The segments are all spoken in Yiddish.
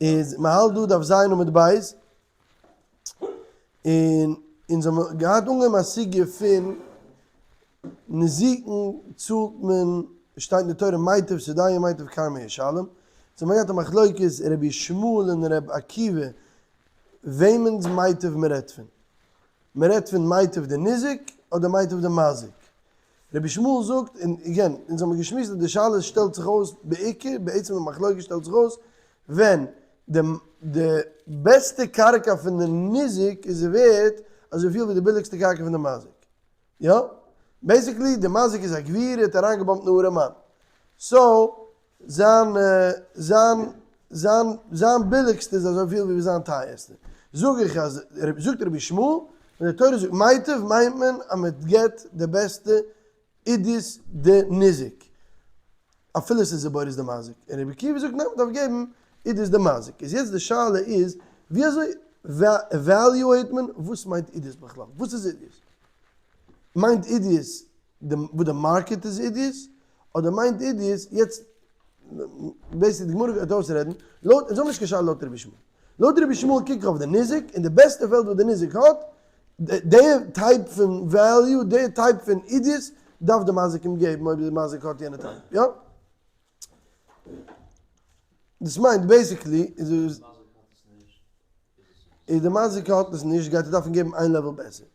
איז מ'האלט דא דף ז' עמוד ב', און אונז האבן געהאט אנגעהויבן א סוגיא פון נזיקין צאלט מען, שטייט אין די תורה מיטב שדהו מיטב כרמו ישלם, אונז האבן געהאט א מחלוקת רבי ישמעאל און רבי עקיבא וועמענס מיטב מ'רעדט פון, מ'רעדט פון מיטב די ניזק אדער מיטב די מזיק, רבי ישמעאל זאגט, און again, אונז האבן געשמועסט אז די שאלה שטעלט זיך אויס בעיקר, בעצם די מחלוקת שטעלט זיך אויס ווען די די בעסטע קרקע פון די ניזק איז ווערט אזויפיל ווי די ביליגסטע קרקע פון די מזיק. יא? basically די מזיק איז א גביר ער האט אריינגעבאמפט אין ארעמאן. so זיין זיין זיין זיין ביליגסטע איז אזויפיל ווי זיין טייערסטע. זאג איך אז זאגט רבי ישמעאל, ווען די תורה זאגט מיטב מיינט מען אז מען געבט די בעסטע עידית די ניזק אפילו עס איז זיבורית די מזיק, און רבי עקיבא זאגט ניין מען דארף געבן עידית די מזיק. איז יעצט די שאלה איז ווי אזוי evaluate מען וואס מיינט עידית בכלל? וואס איז עידית? מיינט עידית די וואס די מארקעט איז עידית? אדער מיינט עידית יעצט בעיסיקלי די גמרא גייט אויסרעדן לויט אונז האבן נישט קיין שאלה לויט רבי ישמעאל לויט רבי ישמעאל קוק איך אויף די ניזק און די בעסטע פעלד וואס די ניזק האט די type פון value די type פון עידית דארף די מזיק אים געבן אויב די מזיק האט יענע type יא דאס מיינט basically איז די מזיק האט עס נישט גייט ער דארפן געבן איין level בעסער.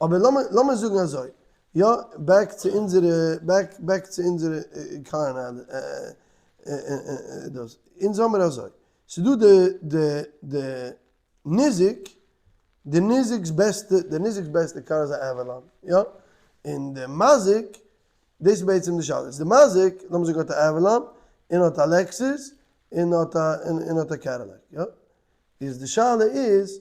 אבער לאמיר לאמיר זאגן אזוי, יא, back צו אונזערע back back צו אונזערע קאר דאס, אונז האמיר אזוי, ס'דא די די די ניזק, די ניזק'ס בעסטע די ניזק'ס בעסטע קאר איז א עוועלאן, יא, און די מזיק, דאס איז בעצם די שאלה, איז די מזיק, לאמיר זאגן האט א עוועלאן, און האט א לעקסוס, און האט א און האט א קעדילעק, יא, איז די שאלה איז,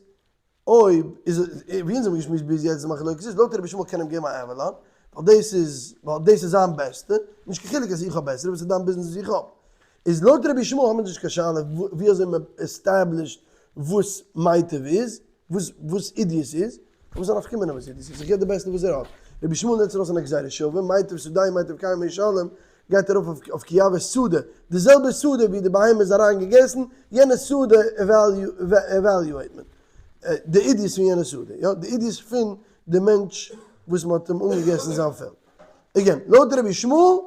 אויב איז ווי אונז האבן געשמועסט ביז יעצט די מחלוקת איז לויט רבי ישמעאל קען אים געבן א עוועלאן ווייל דאס איז ווייל דאס איז זיין בעסטע, נישט קיין חילוק אז איך האב בעסערע וואס איז דיין ביזנעס וואס איך האב. איז לויט רבי ישמעאל האבן מיר נישט קיין שאלה ווי אזוי מען establish ט וואס מיטב איז, וואס וואס עידית איז, וואס איז א נפקא מינה וואס עידית איז, איך געב די בעסטע וואס ער האט. רבי ישמעאל נעמט ארויס אן גזירה שווה, מיטב שדהו מיטב כרמו ישלם, גייט ארויף אויף קיאווע שדה, די זעלבע שדה ווי די בהמה איז אריין געגעסן, יענע שדה evaluate מען, די עידית פון יענע שדה, יא, די עידית פון די מענטש וואס מען האט אים אנגעגעסן זיין פעלד. again, לויט רבי ישמעאל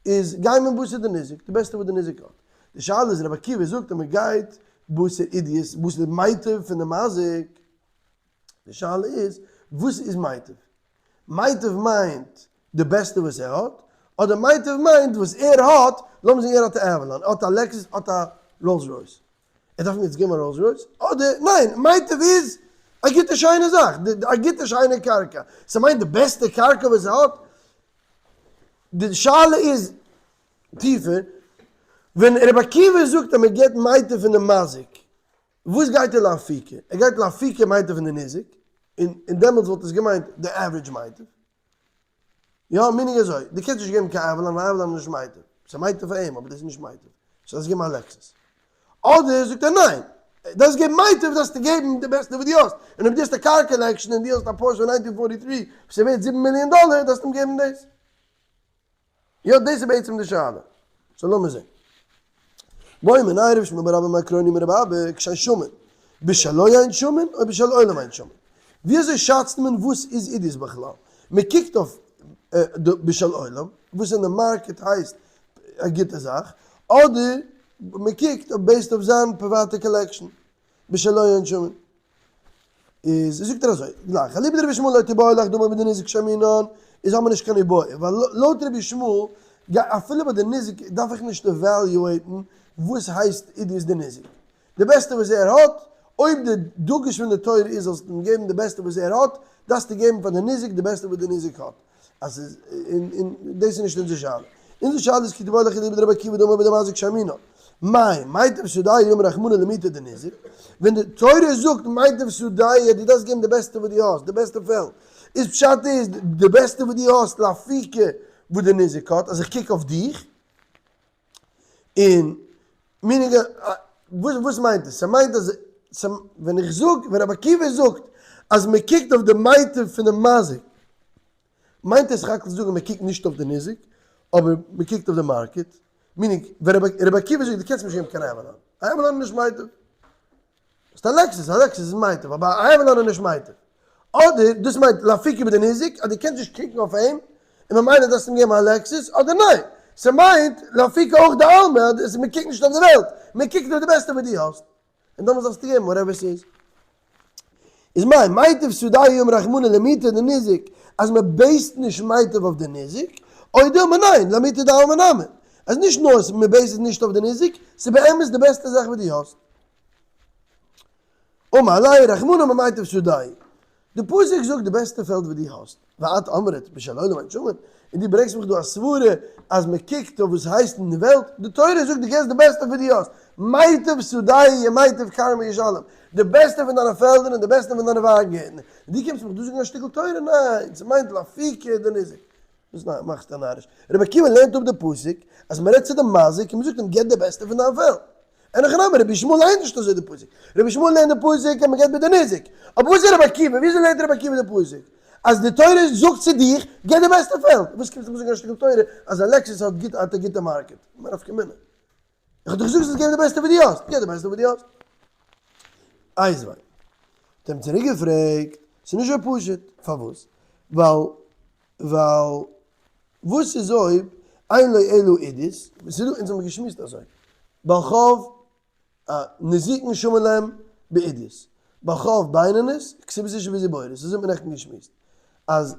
איז גיי מען בתר די ניזק, די בעסטע וואס די ניזק האט. די שאלה איז רבי עקיבא זאגט אז מען גייט בתר עידית, בתר די מיטב פון די מזיק, די שאלה איז וואס איז מיטב? מיטב מיינט די בעסטע וואס ער האט, אדער מיטב מיינט וואס ער האט, לאמיר זאגן ער האט א עוועלאן, ער האט א לעקסוס, האט א ראלס רויס, ער דארף אים יעצט געבן א ראלס רויס, אדער ניין, מיטב איז א גוטע שיינע זאך, א גוטע שיינע קרקע, ס'מיינט די בעסטע קרקע וואס ער האט, די שאלה איז טיפער, ווען רבי עקיבא זאגט אז מען געבט מיטב פון די מזיק, וואס גייט ער לאפוקי? ער גייט לאפוקי מיטב פון די ניזק, און און דעמאלטס וואלט עס געמיינט די average מיטב. יא, meaning אזוי, דו קענסט נישט געבן קיין עוועלאן ווייל עוועלאן איז נישט מיטב. ס'איז מיטב פאר אים אבער דאס איז נישט מיטב. so דארפסט געבן א לעקסוס. אדער זאגט ער ניין, דארפסט געבן מיטב דארפסטו געבן די בעסטע וואס דו האסט. און אויב דו האסט א קאר collection און דו האסט א פארשע פון 1943 וואס איז ווערט זיבן מיליאן דאלער דארפסטו אים געבן דאס. יא דאס איז בעצם די שאלה. so לאמיר זעהן. בעו מיניה רב שמואל בר אבא מאקרוני מרבי אבא כשאין שמין. בשלו אין שמין או בשל עולם אין שמין. ווי אזוי שאצט מען וואס איז עידית בכלל? מען קוקט אויף די בשל עולם, וואס אין די מארקעט הייסט א גוטע זאך, אדער מען קוקט אויף based אויף זיין פריוואטע collection. בשלו אין שמין. איז זאגט ער אזוי, גלייך, אליבא דרבי ישמעאל לא תיבעי לך דאמר בדניזק שיימינן, איז האמער נישט קיין איבעיא, ווייל לויט רבי ישמעאל, אפילו ביי די ניזק דארף איך נישט evaluate ן וואס הייסט עידית די ניזק. די בעסטע וואס ער האט, אויב די דגוש פון די תורה איז זאלסט אים געבן די בעסטע וואס ער האט, דארפסטו געבן פאר די ניזק די בעסטע וואס די ניזק האט. אז ס'איז, און און דאס איז נישט אונזער שאלה. אונזער שאלה איז כי תיבעי לך אליבא דרבי עקיבא דאמר בדמזיק שיימינן. מאי, מיטב שדהו אמר רחמנא למעוטי דניזק, ווען די תורה זאגט מיטב שדהו דו דארפסט געבן די בעסטע וואס דו האסט, די בעסטע פעלד, איז פשט איז די בעסטע וואס דו האסט לאפוקי וואס די ניזק האט, אז איך קוק אויף דיך, און meaning וואס וואס מיינט עס? ס'מיינט אז ווען איך זאג, ווען רבי עקיבא זאגט אז מ'קוקט אויף די מיטב פונעם מזיק, מיינט עס רק צו זאגן מ'קוקט נישט אויף די ניזק, אבער מ'קוקט אויף די מארקעט, meaning ווען רבי עקיבא זאגט דו קענסט מיר נישט געבן קיין עוועלאן. א עוולאן איז נישט מיטב. האסט א לעקסוס, א לעקסוס איז מיטב, אבער א עוולאן איז נישט מיטב. אדער דאס מיינט לאפוקי בדניזק אז דו קענסט נישט קוקן אויף אים און ממילא דארפסטו אים געבן א לעקסוס, אדער ניין, ס'מיינט לאפוקי אויך דעלמא אז מ'קוקט נישט אויף די וועלט, מ'קוקט אויף די בעסטע וואס דו האסט, און דאמאלס דארפסטו געבן whatever ס'איז. איז מאי מיטב שדהו אמר רחמנא למעוטי דניזק אז מ'בעיסט נישט מיטב אויף די ניזק, או דילמא ניין, למעוטי דעלמא נמי, אז נישט נאר מ'בעיסט עס נישט אויף די ניזק, ס'איז באמת די בעסטע זאך וואס דו האסט. אמר ליה רחמנא ממיטב שדהו, די פסוק זאגט די בעסטע פעלד וואס דו האסט, ואת אמרת בשל עולם אין שמין, און דו ברענגסט מיך דא א סברה אז מען קוקט אויף וואס הייסט אין די וועלט, די תורה זאגט דו געבסט די בעסטע וואס דו האסט, מיטב שדהו ומיטב כרמו ישלם, די בעסטע פון דיינע פעלדער און די בעסטע פון דיינע וויינגערטנער, און דו קומסט מיך דא זאגן א שטיקל תורה, ניין, ס'מיינט לאפוקי דניזק. וואס מאכסטו נאריש? רבי עקיבא לערנט אפ די פסוק אז מען רעדט צו די מזיק און מען זאגט אים געב די בעסטע פון דיין פעלד. אין הכי נמי, רבי ישמעאל לערנט נישט אזוי די פסוק. רבי ישמעאל לערנט די פסוק אז מען געבט בדניזק. אבער וואס איז רבי עקיבא? וויאזוי לערנט רבי עקיבא די פסוק? אז די תורה זאגט צו דיך, געב די בעסטע פעלד. וואס קומסטו מיר זאגן א שטיקל תורה אז א לעקסוס האט גוט האט א גוטע market? מאי נפקא מינה? איך האב דיך געזאגט זאלסט געבן די בעסטע וואס דו האסט, געב די בעסטע וואס דו האסט. איזווי. האט אים צוריק געפרעגט, ס'איז נישט אזוי פשוט, פארוואס? ווייל ווייל וואס איז אויב אין לו אלא עידית, ס'איז דא, אונז האבן געשמועסט אזוי, בעל חוב נזיקין שמין להם בעידית, בעל חוב בינונית, כתובת אשה בזיבורית, אזוי האט מען נעכטן געשמועסט, אז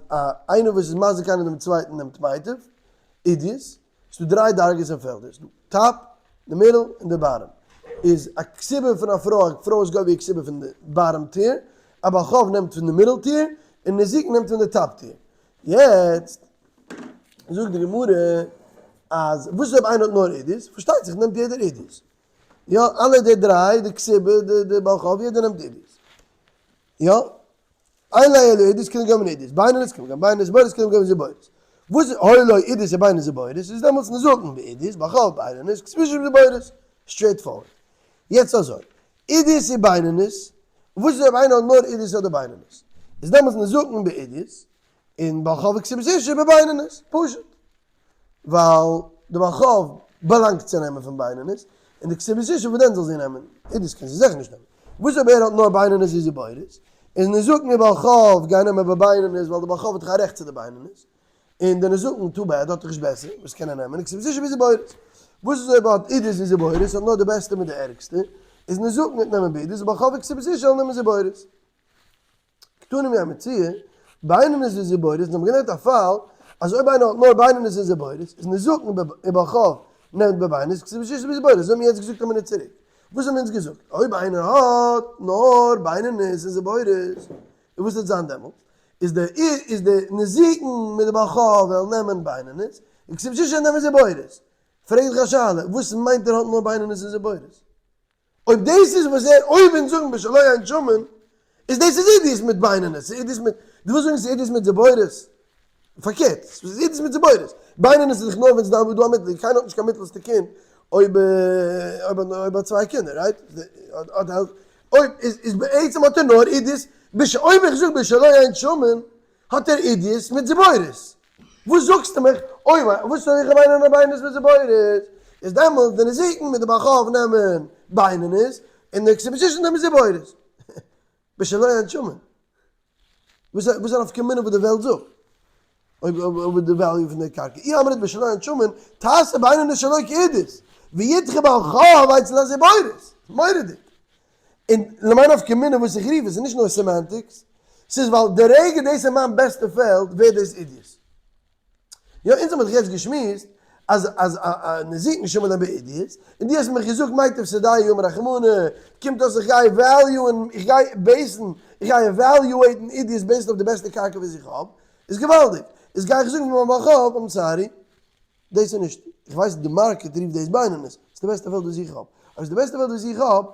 איינער וואס איז מזיק איינער דעם צווייטן נעמט מיטב, עידית, ס'דא דריי דרגות אין פעלדער, ס'דא top, די middle, און די bottom. איז א כתובה פון א פרוי, א פרוי איז גובה איר כתובה פון די bottom tier, א בעל חוב נעמט פון די middle tier, און נזיקין נעמט פון די top tier. יעצט זאגט די גמרא אז וואס איז אויב איינער האט נאר עידית? פארשטייט זיך נעמט יעדער עידית. יא, אלע די דריי, די כתובה, די בעל חוב, יעדער נעמט עידית. יא, אין לו אלא עידית קען געבן עידית, בינונית קען געבן בינונית, זיבורית קען געבן זיבורית. וואס איז היה לו עידית ובינונית זיבורית איז דעמאלטס נזקין בעידית, בעל חוב בינונית, כתובת אשה בזיבורית. straight forward. יעצט אזוי, עידית און בינונית, וואס איז אויב איינער האט נאר עידית אדער בינונית? איז דעמאלטס נזקין בעידית, און בעל חוב וכתובת אשה בבינונית. פשוט. ווייל די בעל חוב באלאנגט צו נעמען פון בינונית, און די כתובת אשה וואו דען זאל זי נעמען? עידית קען זי זיכער נישט נעמען. וואס אויב ער האט נאר בינונית און זיבורית? איז נזקין און בעל חוב גייען נעמען בבינונית ווייל די בעל חוב האט דאך א רעכט צו די בינונית, און די נזקין too bad האט דאך נישט בעסער, וואס קען ער נעמען? כתובת אשה בזיבורית. וואס איז אויב ער האט עידית און זיבורית, האט נאר די בעסטע מיט די ערגסטע, איז נזקין וועט נעמען בעידית, בעל חוב וכתובת אשה זאלן נעמען זיבורית. קתני מאי מציעא, בינונית וזיבורית, אונז האבן געלערנט א פאל אז אויב איינער האט נאר בינונית און זיבורית, איז נזקין ובעל חוב נעמט בבינונית, כתובת אשה בזיבורית, אזוי האבן מיר יעצט געזאגט א מינוט צוריק. וואס האבן אונז געזאגט? אויב איינער האט נאר בינונית און זיבורית, און וואס וועט זיין דעמאלטס? איז די איז די נזקין מיט די בעל חוב וועלן נעמען בינונית, און כתובת אשה נעמען זיבורית. פרעג איך א שאלה, וואס מיינט ער האט נאר בינונית און זיבורית? אויב דאס איז וואס ער אויב אונז זאגן בשלו אין שמין, איז דאס איז עידית מיט בינונית, ס'איז עידית מיט, דו ווילסט זאגן ס'איז עידית מיט זיבורית? פארקערט, ס'איז עידית מיט זיבורית. בינונית איז דאך נאר ווען ס'איז דא א מיטל, קיינער האט נישט קיין מיטלסטע קינד אויב אויב אויב האט צוויי קינדער, right? אויב איז איז בעצם האט ער נאר עידית, בש אויב איך זאג בשלו אין שמין, האט ער עידית מיט זיבורית. וואס זאגסטו מיך? אוי וויי, וואס זאל איך מיינען א בינונית מיט זיבורית? איז דעמאלטס די נזיקין מיט די בעל חוב נעמען בינונית, און די כתובת אשה נעמען זיבורית. בשלו אין שמין. וואס איז א נפקא מינה וואס די וועלט זאגט? אויב אויב די value פון די קרקע. אי אמרת בשלו אין שמין, תעשה בינונית שלא כעידית, וידחה בעל חוב אצל הזיבורית. מורא'דיג. און למאי נפקא מינה וואס איך רוף עס איז נישט נאר semantics, ס'איז ווייל די רגע דאס איז מיין בעסטע פעלד ווערט דאס עידית. יא אונז האבן דאך יעצט געשמועסט אז אז א נזיקין שמין להם בעידית, און דו האסט מיך געזאגט מיטב שדהו אמר רחמנא, קומט אויס איך גיי וועליוען, איך גיי בעיסן, איך גיי עוועליועיטן עידית based אויף די בעסטע קרקע וואס איך האב, איז געוואלדיג, איז גיי איך זאגן פאר מיין בעל חוב I'm sorry, דאס איז נישט, איך ווייס די market רופט דאס בינונית, ס'איז די בעסטע פעלד וואס איך האב, אויב ס'איז די בעסטע פעלד וואס איך האב,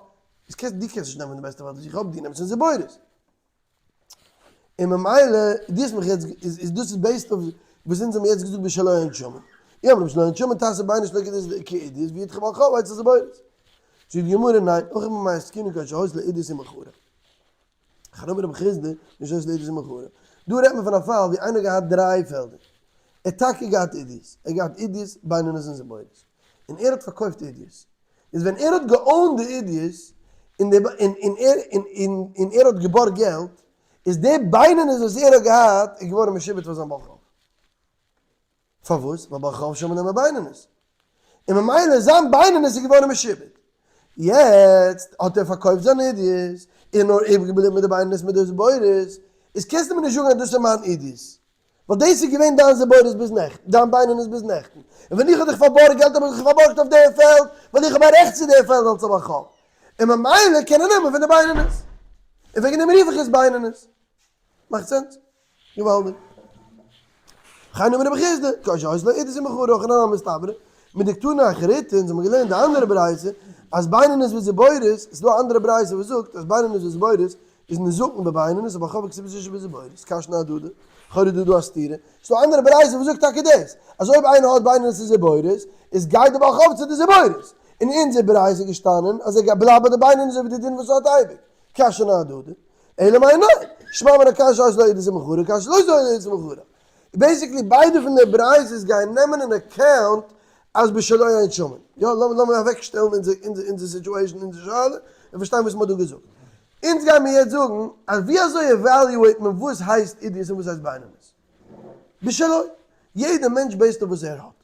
איז קענסט דו קענסט נישט נעמען די בעסטע פעלד וואס איך האב, דו נעמסט פון זיבורית. און ממילא, דו האסט מיך יעצט, איז איז דאס איז based אויף וואס אונז האבן יעצט געזאגט בשלו אין שמין. אי אמרת בשלו אין שמין תעשה בינונית שלא כעידית וידחה בעל חוב אצל זיבורית. זאגט די גמרא ניין, הכא במאי עסקינן כגון שהיתה לו עידית ומכרה. הכא נמי רב חסדא, משהיתה לו עידית ומכרה. דא רעדט מען פון א פאל ווי איינער האט געהאט דריי פעלדער. ער האט טאקע געהאט עידית. ער האט געהאט עידית, בינונית און זיבורית. און ער האט פארקויפט עידית. איז ווען ער האט גע own ט די עידית און די און און ער און און און ער האט געבארגט געלט, איז די בינונית וואס ער האט געהאט איז געווארן משועבד פאר זיין בעל חוב. פארוואס? ווייל בעל חוב שמין אים בינונית. און ממילא זיין בינונית איז געווארן משועבד. יעצט האט ער פארקויפט זיין עידית, און נאר איבערגעבליבן מיט די בינונית מיט די זיבורית, איז קענסטו מיר נישט זאגן אז דאס איז מיין עידית. ווייל דאס איז געווען דיין זיבורית ביז נעכטן, דיין בינונית ביז נעכטן. און ווען איך האב דיך פארבארגט געלט האב איך דיך פארבארגט אויף דער פעלד, ווייל איך האב א רעכט צו דער פעלד אלס א בעל חוב. און ממילא קען ער נעמען פון די בינונית. און וועגן דעם רוף איך עס בינונית. מאכט sense? געוואלדיג. וכן אמר רבי חסדא, כגון שהיתה לו עידית ומכרה, הכי נמי מסתברא, מדקתני אחריתי, אונז האבן געלערנט די אנדערע ברייתא, אז בינונית וזיבורית, עס איז דא א אנדערע ברייתא וואס זאגט אז בינונית וזיבורית איז ניזוקין בבינונית ובעל חוב בכתובת אשה בזיבורית, קשיין אהדדי, לכאורה איז דא דא א סתירה, עס איז דא א אנדערע ברייתא וואס זאגט טאקע דאס, אז אויב איינער האט בינונית און זיבורית, איז גייט די בעל חוב צו די זיבורית, אין אונזער ברייתא איז געשטאנען אז ער בלייבט ביי די בינונית אזוי ווי די דין וואס ער האט אייביג, קשיין אהדדי. אלא מאי ניין, שמע מינה כגון שהיתה לו עידית ומכרה כגון שלא היתה לו עידית ומכרה. basically ביידע פון די ברייתות גייען נעמען אין account אז בשלו הן שמין. יא, לאמיר אוועקשטעלן אונזער situation, אונזער שאלה, און פארשטיין וואס מ'האט דא געזאגט. אונז גייען מיר יעצט זאגן אז ווי אזוי evaluate מען וואס הייסט עידית און וואס הייסט בינונית. בשלו. יעדע מענטש based אויף וואס ער האט.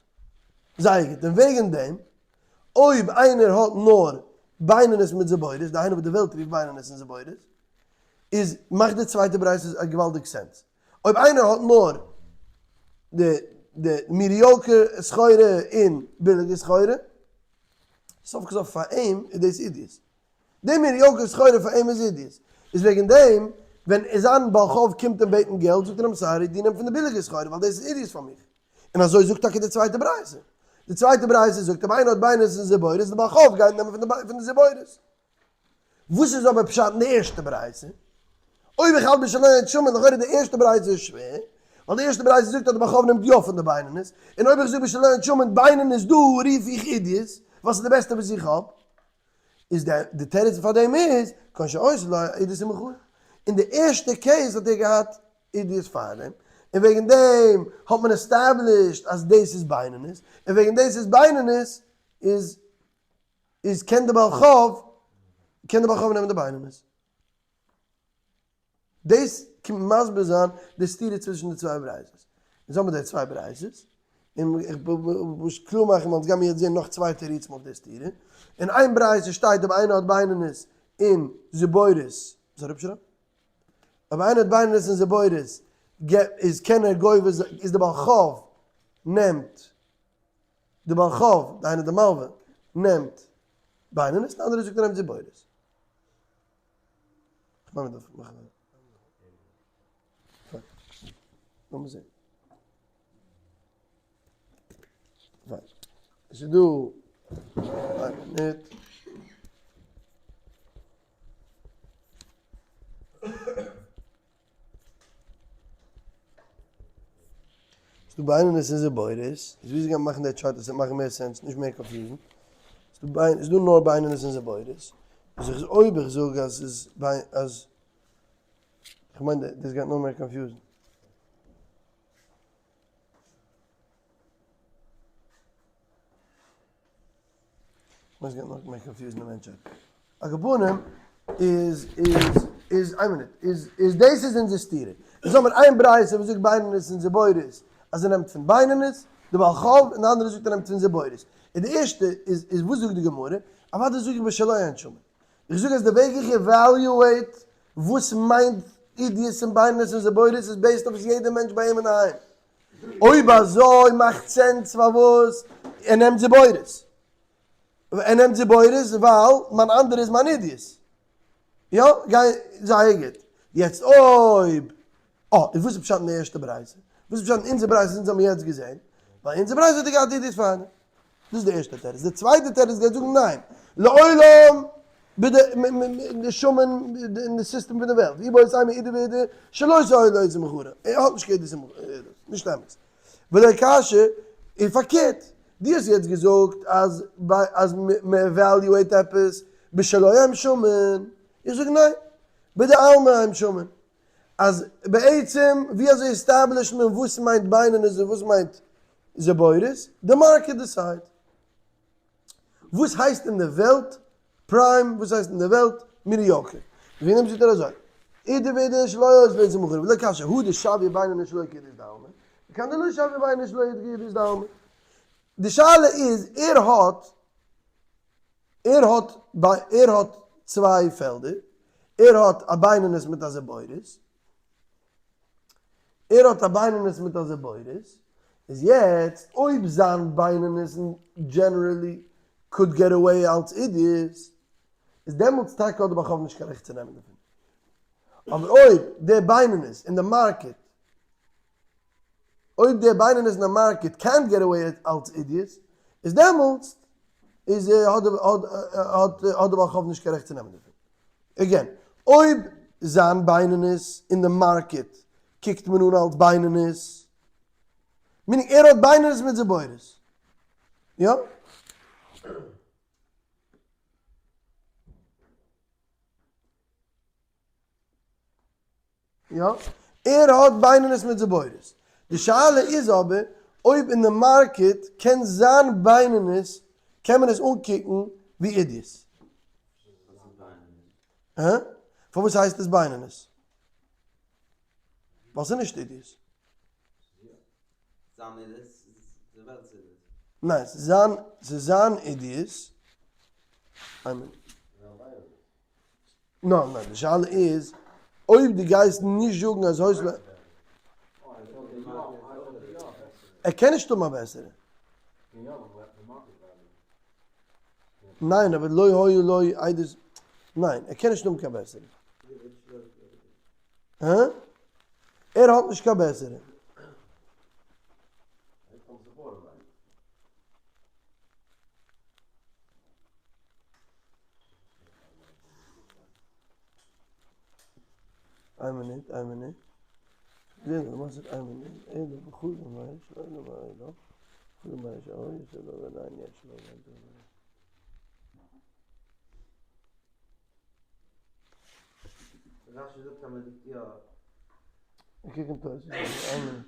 זייער גוט. און וועגן דעם אויב איינער האט נאר בינונית מיט זיבורית, דהיינו וואס די וועלט רופט בינונית און זיבורית, איז מאכט די צווייטע ברייתא א געוואלדיג sense. אויב איינער האט נאר די די mediocre סחורה און ביליגע סחורה, סוף כל סוף פאר אים איז דאס עידית. די mediocre סחורה פאר אים איז עידית. איז וועגן דעם ווען זיין בעל חוב קומט אים בעטן געלט זאגט ער אים sorry דו נעם פון די ביליגע סחורה ווייל דאס איז עידית פאר מיך. און אזוי זאגט טאקע די צווייטע ברייתא. די צווייטע ברייתא זאגט אויב איינער האט בינונית און זיבורית איז די בעל חוב גייט נעמען פון די זיבורית. וואס איז אבער פשט אין די ערשטע ברייתא? אויב איך האלט בשלו הן שמין לכאורה די ערשטע ברייתא איז שווער, ווייל די ערשטע ברייתא זאגט אז די בעל חוב נעמט יא פון די בינונית, און אויב איך זאג בשלו הן שמין בינונית דא רוף איך עידית, ווייל ס'איז די בעסטע וואס איך האב. איז די תירוץ פאר דעם איז, כגון שהיתה לו עידית ומכרה. אין די ערשטע case האט ער געהאט עידית פארדעם, און וועגן דעם האט מען established אז דאס איז בינונית, און וועגן דאס איז בינונית איז איז קען די בעל חוב קען די בעל חוב נעמען די בינונית. דאס קומט מסביר זיין די סתירה צווישן די צוויי ברייתות. אונז האבן די צוויי ברייתות, און איך וויל קלאר מאכן ווייל אונז גיימיר יעצט זען נאך צוויי תירוצים אויף די סתירה. אין איין ברייתא שטייט אויב איינער האט בינונית און זיבורית, זאל ער אפשרייבן. אויב איינער האט בינונית און זיבורית, איז קען ער גובה זיין, איז די בעל חוב נעמט, די בעל חוב, דהיינו די מלווה, נעמט בינונית, די אנדערע זאגט ער נעמט זיבורית. כ'מיין מ'דארף מאכן א. פיין. לאמיר זען. פיין. עס איז דא איין מינוט. ס'דא בינונית און זיבורית, איז וויאזוי גייט מען מאכן די chart עס וועט מאכן מער sense נישט מער confusion, ס'דא נאר בינונית און זיבורית, איז איך אויב איך זאג אז ס'איז ביי אז כ'מיין דאס גייט נאר מער confuse ן. וואס גייט נאך מער confuse ן די מענטשהייט? על כל פנים איז איז איז איין מינוט איז איז דאס איז אונזער סתירה. איז האבן מיר איין ברייתא וואס זאגט בינונית און זיבורית אז ער נעמט פון בינונית, די בעל חוב, און די אנדערע זאגט ער נעמט פון זיבורית. און די ערשטע איז איז וואס זאגט די גמרא? אוודאי זאג איך בשלו הן שמין. איך זאג אז די וועג איך evaluate וואס מיינט עידית און בינונית און זיבורית איז based אויף וואס יעדער מענטש ביי אים אינדערהיים. אויב אזוי מאכט sense פארוואס ער נעמט זיבורית. ער נעמט זיבורית ווייל מיין אנדערע איז מיין עידית. יא, גיי, זייער גוט. יעצט אויב, אה, און וואס איז פשט אין די ערשטע ברייתא? וואס איז פשט אין אונזער ברייתא וואס אונז האבן יעצט געזען? ווייל אונזער ברייתא האט ער געהאט עידית פארדעם. דאס איז די ערשטע תירוץ. די צווייטע תירוץ גייט זאגן ניין. לעולם שמין אין די סיסטעם פון די וועלט. ואיבעית אימא אידי ואידי שלא היתה לו עידית ומכרה. ער האט נישט קיין עידית ומכרה. נישט אמת. ולא קשיא, און פארקערט, דו האסט יעצט געזאגט אז אז מען evaluate עפעס בשלו הן שמין, איך זאג ניין, בדעלמא הן שמין, אז בעצם ווי אזוי establish ט מען וואס מיינט בינונית און וואס מיינט זיבורית, די market decide. וואס הייסט אין די וועלט prime? וואס הייסט אין די וועלט mediocre? ווי נעמט זיך דער אזוי? אידי ואידי שלא יעז לית זמחור ולא קשיא הא דשוויה בינונית שלא כעידית דעלמא וכאן דלא שוויה בינונית שלא כעידית דעלמא. די שאלה איז ער האט ער האט ער האט צוויי פעלדער, ער האט א בינונית מיט א זיבורית, ער האט א בינונית מיט א זיבורית, איז יעצט אויב זיין בינונית generally could get away אלץ עידית, איז דעמאלטס טאקע האט די בעל חוב נישט קיין רעכט צו נעמען דערפון. אבער אויב די בינונית אין די market, אויב די בינונית אין די מארקעט קענט געט אוועי אלץ עידית, איז דעמאלטס איז האט האט די בעל חוב נישט קיין רעכט צו נעמען דערפון. Again, אויב זיין בינונית אין די market קוקט מען אן אלץ בינונית, meaning ער האט בינונית מיט זיבורית. יא? יא, ער האט בינונית מיט זיבורית. די שאלה איז אבער אויב אין די market קען זיין בינונית קען מען עס אנקוקן ווי עידית. הא? פארוואס הייסט עס בינונית? ווייל ס'איז נישט עידית. ניין, ס'איז זיין עידית. ניין ניין, די שאלה איז אויב דו גייסט נישט זאגן אז הויז ל. ער קען נישט האבן א בעסערע. ניין אבער לא היו לו עדות, ניין ער קען נישט האבן קיין בעסערע. הא? ער האט נישט קיין בעסערע. איין מינוט, איין מינוט. זעהן וואס איז איין מינוט. אלא בחור מה יש לו, אלא מה אלא. בחור מה יש לו, יש לו ועדיין יש לו. רשי זאגט אז מען זאגט יא. איך קוק אין תוס', איין מינוט.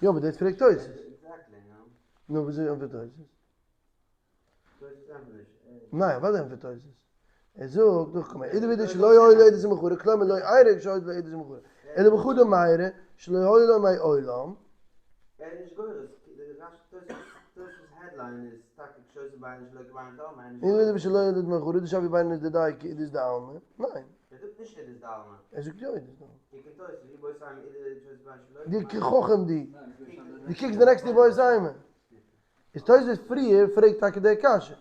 יא אבער דאס פרעגט תוס'. נו וויאזוי ענטפערט תוס'? ניין אוודאי ענטפערט תוס'. ער זאגט דאך כמה אידי ואידי שלא היו לו עדות ומכורה כלומר לא אירע שהיו לו עדות ומכורה אלא בחדא מיירא שלא היו לו מעולם. ער איז נישט גורס, תוס' headline איז טאקע כשעושה בינונית שלא כבינונית דעלמא, ער איז נישט גורס. אידי ואידי שלא היו לו עדות ומכורה דשוויה בינונית דידיה כעידית דעלמא, ניין. ער זאגט נישט עדות דעלמא. ער זאגט יא עדות דעלמא. די די חכם די. די קוקסט די נעקסטע איבעי סיימא. איז תוספות פריער פרעגט טאקע די קשיא.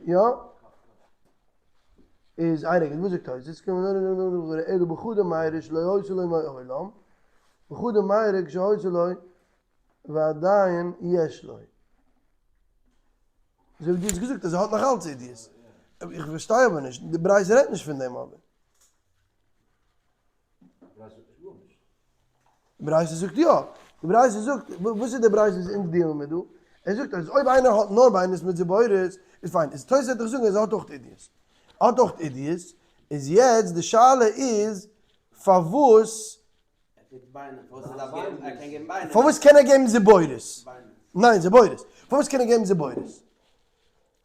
יא? איז איין רגע, וואס זאגט תוספות? אלא בחדא מיירא שלא היתה לו מעולם, בחדא מיירא כשהיתה לו ועדיין יש לו. אזוי ווי דו האסט געזאגט אז ער האט נאך אלץ עידית. איך פארשטיי אבער נישט, די ברייתא רעדט נישט פון דעם אבער. די ברייתא זאגט יא. די ברייתא זאגט, וואס איז די ברייתא וואס אונז deal ן מיט דא? ער זאגט אז אויב איינער האט נאר בינונית מיט זיבורית, איז פיין. איז תוס' וועט דאך זאגן אז ער האט אויך עידית. ער האט אויך עידית, איז יעצט די שאלה איז פארוואס פארוואס קען ער געבן זיבורית? ניין זיבורית. פארוואס קען ער געבן זיבורית?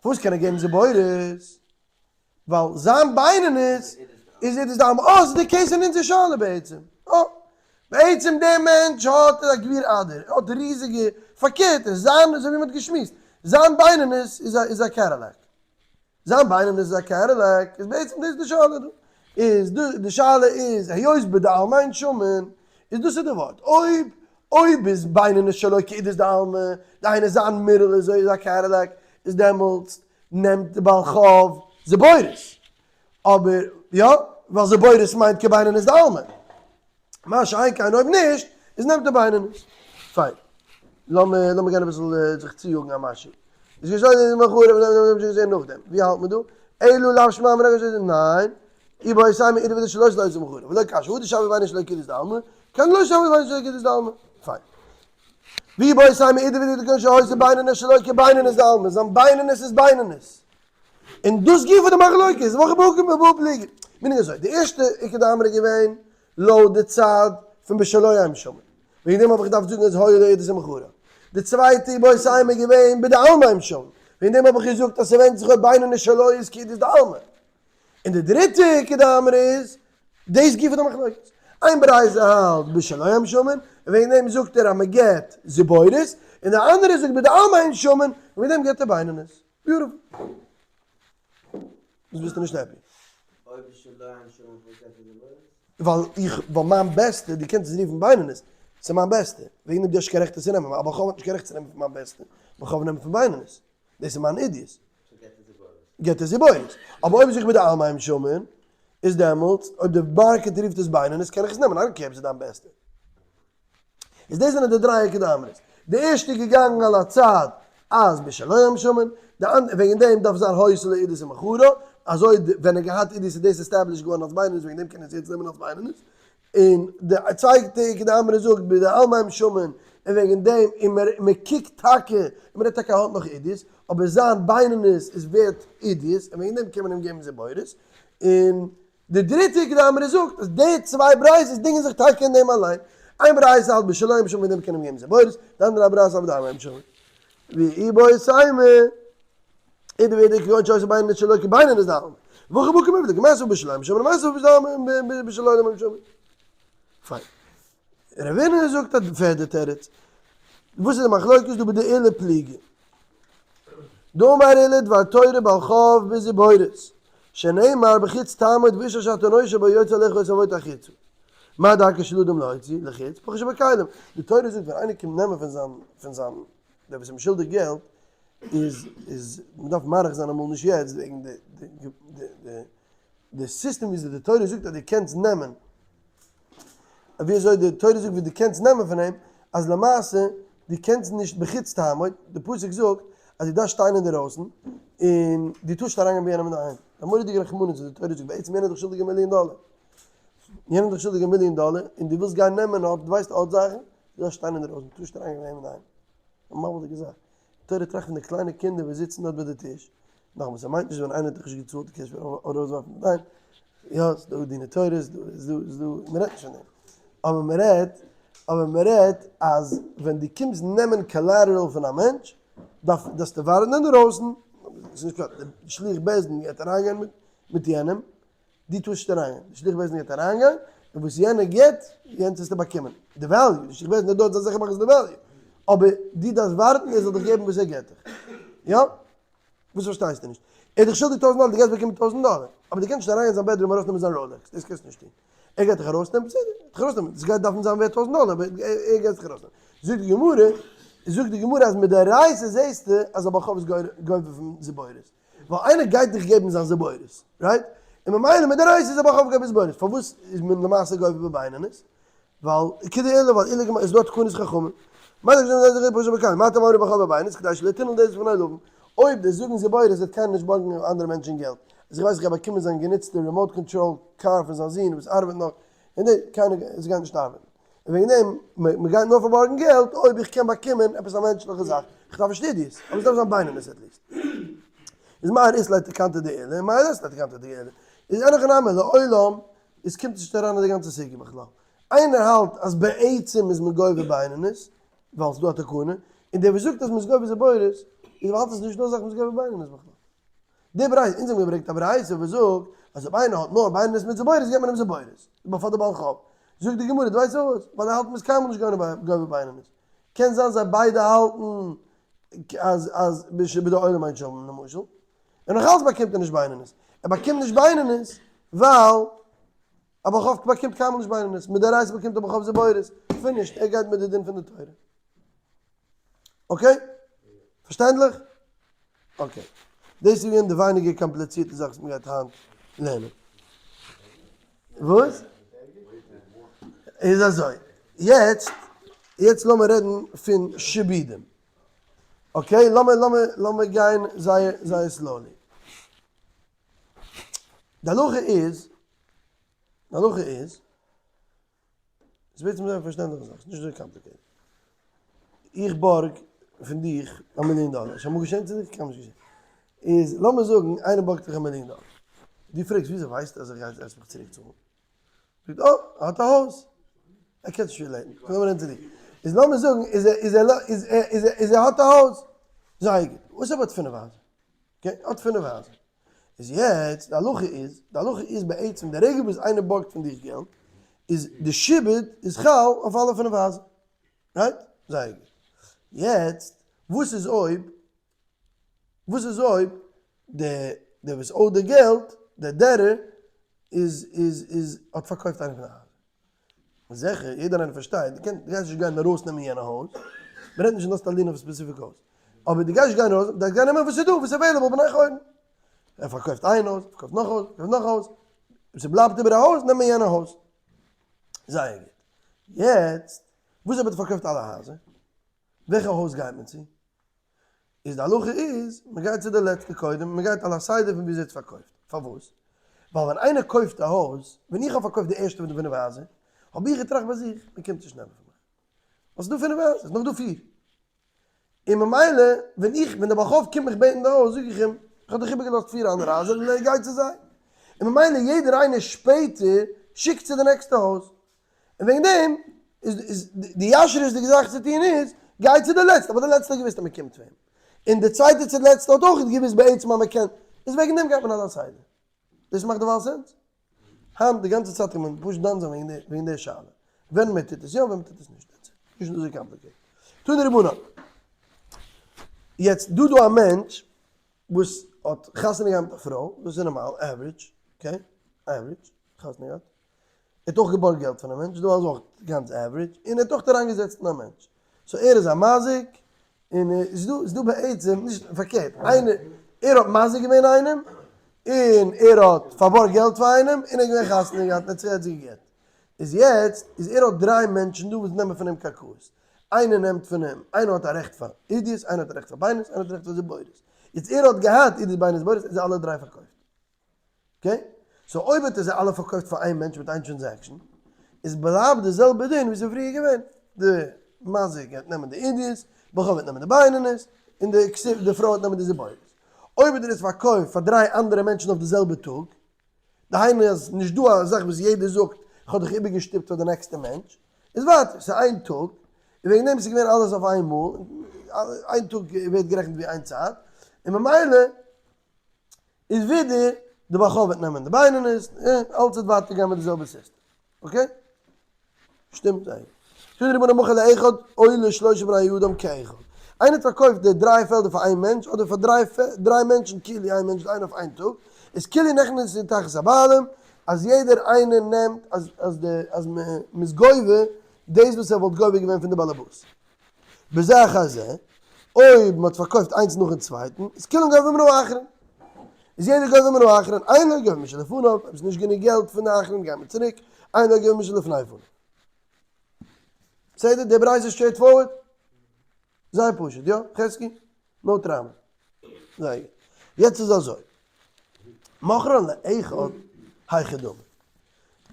פארוואס קען ער געבן זיבורית? ווייל זיין בינונית איז עידית דעלמא. אה, ס'איז די case אין אונזער שאלה בעצם. אה, בעצם דער מענטש האט א גביר אדיר, ער האט ריזיגע, פארקערט, זיין, אזוי ווי מ'האט געשמועסט, זיין בינונית איז א Cadillac. זיין בינונית איז א Cadillac, איז בעצם דאס די שאלה דא. איז דא, די שאלה איז, היות בדעלמא אין שמין, איז דאס איז די ווארט. אויב, אויב איז בינונית שלא כעידית דעלמא, דהיינו זיין מיטל איז א Cadillac, איז דעמאלטס נעמט די בעל חוב זיבורית. אבער, יא, ווייל זיבורית מיינט כבינונית דעלמא. מה שאין כן אויב נישט, איז נעמט ער בינונית. פיין. לאמיר לאמיר גיין אביסל זיך צויאגן א משהו. איז געשטאנען אין די מאחורי וואס האבן שוין געזען נאכדעם. ווי האלט מען דא? אלא לאו שמע מינה געשטאנען ניין. איבעית אימא אידי ואידי שלא שלא מאחורי. ולא קשיא הא דשוויה בינונית שלא כעידית דעלמא. כאן דלא שוויה בינונית שלא כעידית דעלמא. פיין. ואיבעית אימא אידי ואידי דכגון שהיתה בינונית שלא כבינונית דעלמא. זיין בינונית איז בינונית. און דאס גופא די מחלוקת, והכא בהא קמיפלגי. meaning אזוי, די ערשטע איכא דאמרי איז געווען לויט די צד פון. פון בשלו הם שומעין, וועגן דעם האב איך געדארפט זאגן אז היו לו עדות ומכרו. די צווייטע איבעית אימא איז געווען בדעלמא הם שומעין, וועגן דעם האב איך געזאגט אז ס'ווענדט זיך אויב בינונית שלו איז כעדות דעלמא. און די דריטע איכא דאמרי איז דאס גופא די מחלוקת. איין ברייתא האלט בשלו הם שומעין, און וועגן דעם זאגט ער אז מ'געט זיבורית, און די אנדערע זאגט בדעלמא הם שומעין, און וועגן דעם געט ער בינונית. Beautiful. וואס ביסטו נישט happy? אויב איז שלא הם שומעין פארוואס געט ער זיבורית? ווייל איך, ווייל מיין בעסטע, דו קענסט עס רופן בינונית, ס'איז מיין בעסטע, וועגן דעם דו האסט נישט קיין רעכט עס צו נעמען, אבער איך האב נישט קיין רעכט צו נעמען פון מיין בעסטע, ווייל איך האב נעמען פון בינונית, דאס איז מיין עדיות. געט ער זיבורית. אבער אויב זיך מיט די עלמא הם שומעין, איז דעמאלטס, אויב די market רופט עס בינונית, קען איך עס נעמען, I don't care אויב ס'איז דיין בעסטע. איז דאס זענען די דריי איכא דאמרי'ס. די ערשטע איז געגאנגען על הצד אז בשלו הם שומעין, די אנדערע, וועגן דעם דארף זיין היתה לו עדות ומכרו, אזוי ווען ער געהאט עדות איז דאס establish געווארן אלס בינונית וועגן דעם קען ער עס יעצט נעמען אלס בינונית, און די צווייטע איכא דאמרי זאגט בדעלמא הם שומעין, און וועגן דעם, און מען קוקט טאקע, און מען רעדט טאקע ער האט נאך עדות, אבער זיין בינונית איז ווערט עדות, און וועגן דעם קען מען אים געבן זיבורית, און די דריטע איכא דאמרי זאגט אז די צוויי ברייתות דינגען זיך טאקע אין דעם אליין, איין ברייתא האלט בשלו הם שומעין מיט דעם קען מען געבן זיבורית, די אנדערע ברייתא האלט בדעלמא הם שומעין. ואיבעית אימא, אידא ואידא כגון שהיתה בינונית שלו כבינונית דעלמא. והכא בהא קמיפלגי, מיתיבי בשלו הם שומעין מיתיבי בשלא הם שומעין. פיין. רבינא זאגט א פערדע תירוץ. וואס איז די מחלוקת דא בדעולא פליגי? דאמר עולא דבר תורה בעל חוב בזיבורית, שנאמר בחוץ תעמוד ואיש אשר אתה נושה בו יוצא אליך את אבות החוצה. מה דרכו של אדם להוציא לחוץ? פחות שבכלים. די תורה זאגט ווען איינער קומט נעמען פון זיין פון זיין דער וואס איז אים שולדיג געלט איז איז מ'דארף מאריך זיין אמאל נישט יעצט וועגן די די די די סיסטעם וויאזוי די תורה זאגט אז דו קענסט נעמען, ווי אזוי די תורה זאגט ווי דו קענסט נעמען פון אים, אז למעשה דו קענסט נישט בחוץ תעמוד, די פסוק זאגט אז דו דארפסט שטיין אינדערויסן, און דו טארסט נישט אריינגיין ביי יענעם אינדערהיים. א מורא'דיגע רחמנות וואס די תורה זאגט, בעצם יענער איז דיך שולדיג א מיליאן דאלער, יענער איז דיך שולדיג א מיליאן דאלער, און דו ווילסט גיין נעמען אט, דו ווייסט אט זאכן, דו דארפסט שטיין אינדערויסן, דו טארסט נישט אריינגיין ביי אים אינדערהיים. א מבהיל'דיגע זאך. די תורה טראכט פון די קליינע קינדער וואס זיצן דארט ביי די טיש, נאכאמאל, ס'מיינט נישט ווען איינער האט דיך נישט געצאלט דו קענסט שוין ארויסווארפן פון דיין, יא ס'איז דא דיני תורה, ס'איז דא, ס'איז דא, ס'איז דא, מ'רעדט נישט פון דעם, אבער מ'רעדט, אבער מ'רעדט אז ווען דו קומסט נעמען collateral פון א מענטש, דארף, דארפסטו ווארטן אינדערויסן, ס'איז נישט פשט, די שליח בית דין גייט אריינגיין מיט יענעם, דו טארסט נישט אריינגיין, די שליח בית דין גייט אריינגיין, און וואס יענער גיבט, יענץ וועסטו באקומען, די value, די שליח בית דין איז דארט זאל זיכער מאכן ס'איז די value, אבער דו דארפסט ווארטן ער זאל דיך געבן וואס ער גיבט דיך, יא? וואס פארשטייסטו נישט? ער איז דיך שולדיג טויזנט דאלער, דו גייסט באקומען טויזנט דאלער, אבער דו קענסט נישט אריינגיין אין זיין bedroom ארויסנעמען זיין Rolex, דאס קענסטו נישט טון. ער גייט דיך ארויסנעמען, בסדר, ער גייט דיך ארויסנעמען, עס גייט דארפן זיין ווערט טויזנט דאלער, אבער ער גייט דיך ארויסנעמען. זאגט די גמרא, זאגט די גמרא אז מדאורייתא זעסטו אז א בעל חוב איז גובה פון זיבורית, ווייל איינער גייט דיך געבן זיין זיבורית, right? און ממילא מדאורייתא איז א בעל חוב גובה זיבורית, פארוואס איז מען למעשה גובה בבינונית? ווייל כדעולא ווייל עולא גמ איז דא תקנות חכמים. מה דאך זענען זיי זיך פשוט מקיים מה טעם אמרו בעל חוב בבינונית כדי שלא תנעול דלת בפני לווים. אויב די זאגן זיבורית וועט קיינער נישט בארגן אנדערע מענטשן געלט. אז איך ווייס איך גיי באקומען זיין גענוצטע remote control car פון זיין זון וואס ארבעט נאך און די קיינער עס גייט נישט ארבעטן. און וועגן דעם מען גייט נאר פארבארגן געלט אויב איך קען באקומען עפעס א מענטשליכע זאך. איך דארף נישט עדיות אבער עס דארף זיין בינונית at least. איז מר אית ליה תקנתא דעולא און מר לית ליה תקנתא דעולא. איז אין הכי נמי לעולם עס קומט נישט אריין אין די גאנצע סוגיא בכלל. איינער האלט אז בעצם איז מען גובה בינונית, ווייל ס'דא א תקנה, און דער וואס זאגט אז מ'איז גובה זיבורית, איז ווייל האלט אז ס'נישט דא אזאך מ'איז גובה בינונית בכלל. די ברייתא, אונז האבן געברענגט א ברייתא וואס זאגט אז אויב איינער האט נאר בינונית מיט זיבורית געבט מען אים זיבורית, בעפאר די בעל חוב. זאגט די גמרא, דו ווייסט פארוואס? ווייל ער האלט מ'איז קיינמאל נישט גובה בינונית. קען זיין זיי ביידע האלטן אז אז בדעולם אין שומעין למשל. און נאך אלץ באקומט ער נישט בינונית. ער באקומט נישט בינונית ווייל א בעל חוב באקומט קיינמאל נישט בינונית. מדאורייתא באקומט א בעל חוב זיבורית. Finished. ער גייט מיט די דין פון די תורה. Okay? פארשטענדליך? Okay. דאס איז געווען די ווייניגער קאמפליצירטע זאך וואס מ'גייט היינט לערנען. וואס? איז אזוי. יעצט, יעצט לאמיר רעדן פון שעבודים. Okay, לאמיר לאמיר לאמיר גיין זייער זייער slowly. די הלכה איז, די הלכה איז, עס בעצם זייער פארשטענדליכע זאך, ס'נישט אזוי complicated. איך בארג פון דיך א מיליאן דאלער, שוין אמאל געשען צו דיך? קיינמאל נישט געשען. איז לאמיר זאגן איינער בארגט דיך א מיליאן דאלער, דו פרעגסט וויאזוי ווייסטו אז איך גיי עס מיך צוריק צאלן? זאגט אה, ער האט א הויז. ער קען נישט relate ן, לאמיר רעדן צו דיר. איז לאמיר זאגן איז ער איז ער איז ער איז ער איז ער האט א הויז. זייער גוט. וואס אויב ער האט פינף הייזער? okay, ער האט פינף הייזער. איז יעצט די הלכה איז, די הלכה איז בעצם די רגע וואס איינער בארגט פון דיך געלט, איז די שעבוד איז חל אויף אלע פינף הייזער. right? זייער גוט. יעצט וואס איז אויב, וואס איז אויב די דער וואס owed די געלט, דער debtor, איז איז איז האט פארקויפט איינע פון די הייזער. זיכער, יעדער איינער פארשטייט, דו קענסט, דו גייסט נישט גיין ארויסנעמען יענע הויז, מען רעדט נישט אז דו האסט א lien אויף א specific הויז, אבער דו גייסט נישט גיין ארויס, דו גייסט גיין נעמען וואס איז דא, וואס איז available בני חורין. ער פארקויפט איין הויז, ער פארקויפט נאך הויז, ער פארקויפט נאך הויז, אויב ס'בלייבט איבער א הויז, נעמט מען יענע הויז. זייער גוט. יעצט, וואס אויב האט ער פארקויפט אלע הייזער? וועלכע הויז גייט מען צו? איז די הלכה איז, מען גייט צו די לעצטע קודם, מען גייט על הסדר פון וויאזוי ער האט פארקויפט. פארוואס? ווייל ווען איינער קויפט א הויז, ווען איך האב פארקויפט די ערשטע פון די פינף הייזער, האב איך געטראכט ביי זיך, מען קומט נישט נעמען פון מיך. ווייל ס'איז דא פינף הייזער, ס'איז נאך דא פיר. און ממילא, ווען איך, ווען דער בעל חוב קומט מיך בעטן די הויז, זאג איך אים, איך האב דיך איבערגעלאזט פיר אנדערע הייזער, און גיי צו זיי. און ממילא יעדער איינער שפעטער שיקט צו די נעקסטע הויז. און וועגן דעם איז איז די ישר'דיגע זאך צו טון איז, גיי צו די לעצטע, אבער די לעצטע האט געוואוסט אז מען קומט פון אים. און די צווייטע צו די לעצטע האט אויך געוואוסט בעצם אז מען קען, איז וועגן דעם גייט מען אזא סדר. דאס מאכט דערווייל sense? היינט די גאנצע צייט קען מען פשוט דן זיין וועגן די וועגן די שאלה, ווען מען טוט עס יא ווען מען טוט עס נישט, that's it, נישט אזוי complicated. תנו רבנן. יעצט דא דא א מענטש וואס האט חתונה געהאט מיט א פרוי, דאס איז נארמאל, average, okay, average, חתונה געהאט, ער האט אויך געבארגט געלט פון א מענטש, דא איז אויך גאנץ average, און ער האט אויך אריינגעזעצט אין א מענטש, so ער איז א מזיק, און איז דא איז דא בעצם נישט פארקערט, איינער ער האט מזיק געווען איינעם, און ער האט פארבארגט געלט פאר איינעם, און ער איז געווען חתונה געהאט און האט זיך גע'גט, איז יעצט איז ער האט דריי מענטשן דא וואס נעמען פון אים קרקעות, איינער נעמט פון אים, איינער האט א רעכט פאר עידית, איינער האט א רעכט פאר בינונית, איינער האט א רעכט פאר זיבורית, יעצט ער האט געהאט עידית בינונית זיבורית, ער האט זיי אלע דריי פארקויפט. okay? so אויב האט ער זיי אלע פארקויפט פאר איין מענטש מיט איין transaction, איז בלייבט די זעלבע דין ווי ס'איז פריער געווען, די מזיק גייט נעמען די עידית, בעל חוב וועט נעמען די בינונית, און די כסיל די פרוי וועט נעמען די זיבורית. אויב האט ער עס פארקויפט פאר דריי אנדערע מענטשן אויף די זעלבע טאג, דהיינו אז נישט דא א זאך וואס יעדער זאגט איך האב דיך איבערגעשטופט פאר די נעקסטע מענטש, איז ווייטער, ס'איז איין טאג, און וועגן דעם איז געווען אלעס אויף איין מאל, איין טאג ווערט גערעכנט ווי איין צייט, און ממילא איז ווידער די בעל חוב וועט נעמען די בינונית, און אלץ וועט ווייטער גיין מיט די זעלבע סיסטעם. okay? שטימט זייער גוט. תנו רבנן מכר לאחד או לשלושה בני אדם כאחד. איינער האט פארקויפט די דריי פעלדער פאר איין מענטש אדער פאר דריי דריי מענטשן כאילו איין מענטש איינער אויף איין טאג, איז כאילו נכנסו תחת הבעלים, אז יעדער איינער נעמט אז אז די אז מ'איז גובה דאס וואס ער וואלט גובה געווען פון די באלעבאס. בזה אחר זה, אויב מ'האט פארקויפט איינס נאכן צווייטן, איז כולם גובים מן האחרון. איז יעדער גובה מן האחרון, אינו גובה משלפניו, אויב ס'איז נישט גענוג געלט פון די אחרון גייט מען צוריק, אינו גובה משלפני פניו. בסדר? די ברייתא איז straight forward? זייער פשוט, יא? חזקי? no trauma. זייער גוט. יעצט איז אזוי. מכרן לאחד היכי דמי.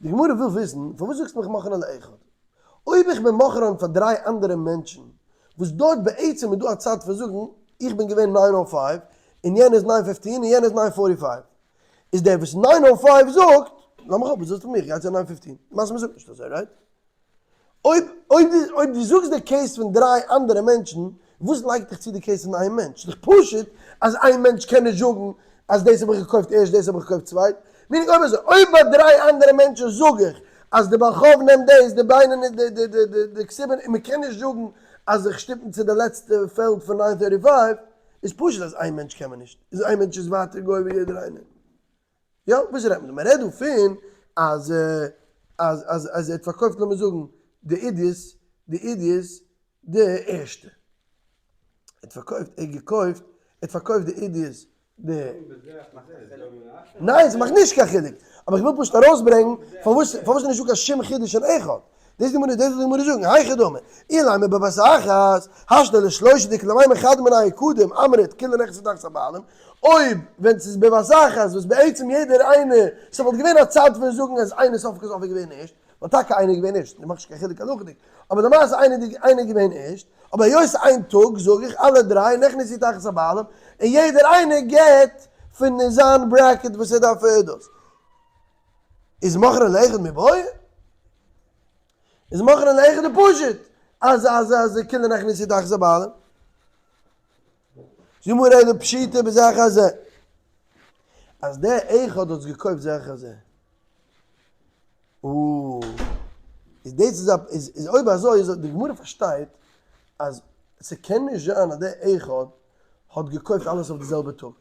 די גמרא וויל וויסן, פארוואס זאגסטו מיך מכרן לאחד? אויב איך בין מכרן פאר דריי אנדערע מענטשן, וואס דארט בעצם איז דא א צד פון זאגן, איך בין געווען nine o five, און יענער איז nine fifteen, און יענער איז nine forty five. איז דער וואס nine o five זאגט, לאמיך אפ, וואס ווילסטו פון מיר, איך גיי צו nine fifteen. למעשה מ'זאגט נישט אזוי, right? אויב אויב דו אויב דו זאגסט די case פון דריי אנדערע מענטשן, וואס לייגט דיך צו די case פון איין מענטש? ס'איז דאך פשוט אז איין מענטש קען נישט זאגן אז דאס האב איך געקויפט ערשט דאס האב איך געקויפט צווייט. meaning אויב אזוי, אויב ביי דריי אנדערע מענטשן זאג איך אז די בעל חוב נעמט דאס, די בינוני די די די די די כתובה און מ'קען נישט זאגן אז זיך שטופן צו די לעצטע פעלד פון nine thirty five, איז פשוט אז איין מענטש קען מען נישט, איז איין מענטש איז ווייטער גובה יעדער איינער. יא, וואס רעדט מען דא? מען רעדט דא פון אז אז אז אז ער האט פארקויפט לאמיר זאגן די עידית, די עידית די ערשטע. ער האט פארקויפט, ער האט געקויפט, ער האט פארקויפט די עידית די. ניין, ס'מאכט נישט קיין חילוק. אבער איך וויל פשוט ארויסברענגן פארוואס פארוואס איז נישטא קיין שום חידוש אין אחד. דאס די גמרא, דאס וויל די גמרא זאגן, היכי דמי, אילימא בבת אחת, השתא לשלושה דכולי עלמא חד מינייהו קדים אמרת כולהו נכנסו תחת הבעלים, אויב ווען ס'איז בבת אחת וואס בעצם יעדער איינער, ס'וואלט געווען א צד פון זאגן אז איינער סוף כל סוף איז געווען ערשט, ווייל טאקע איינער איז געווען ערשט, מאכט נישט קיין חילוק הלכה'דיג, אבער למעשה איינער איינער איז געווען ערשט, אבער היות איין טאג זאג איך אלע דריי נכנסו תחת הבעלים, און יעדער איינער געט פון זיין bracket וואס ער דארף דאס. איז מכרן לאחד מיבעיא? איז מוכרין לאחד די פשוט אז אז אז כולן נכנסו תחת הבעלים. זאגט די גמרא אלא פשיטא בזה אחר זה. אז דער אחד האט עס געקויפט זה אחר זה. אוה. איז דאס איז א איז איז אויב אזוי איז די גמרא פארשטייט אז ס'קען נישט זיין אז דער אחד האט געקויפט אלעס אויף די זעלבע טאג.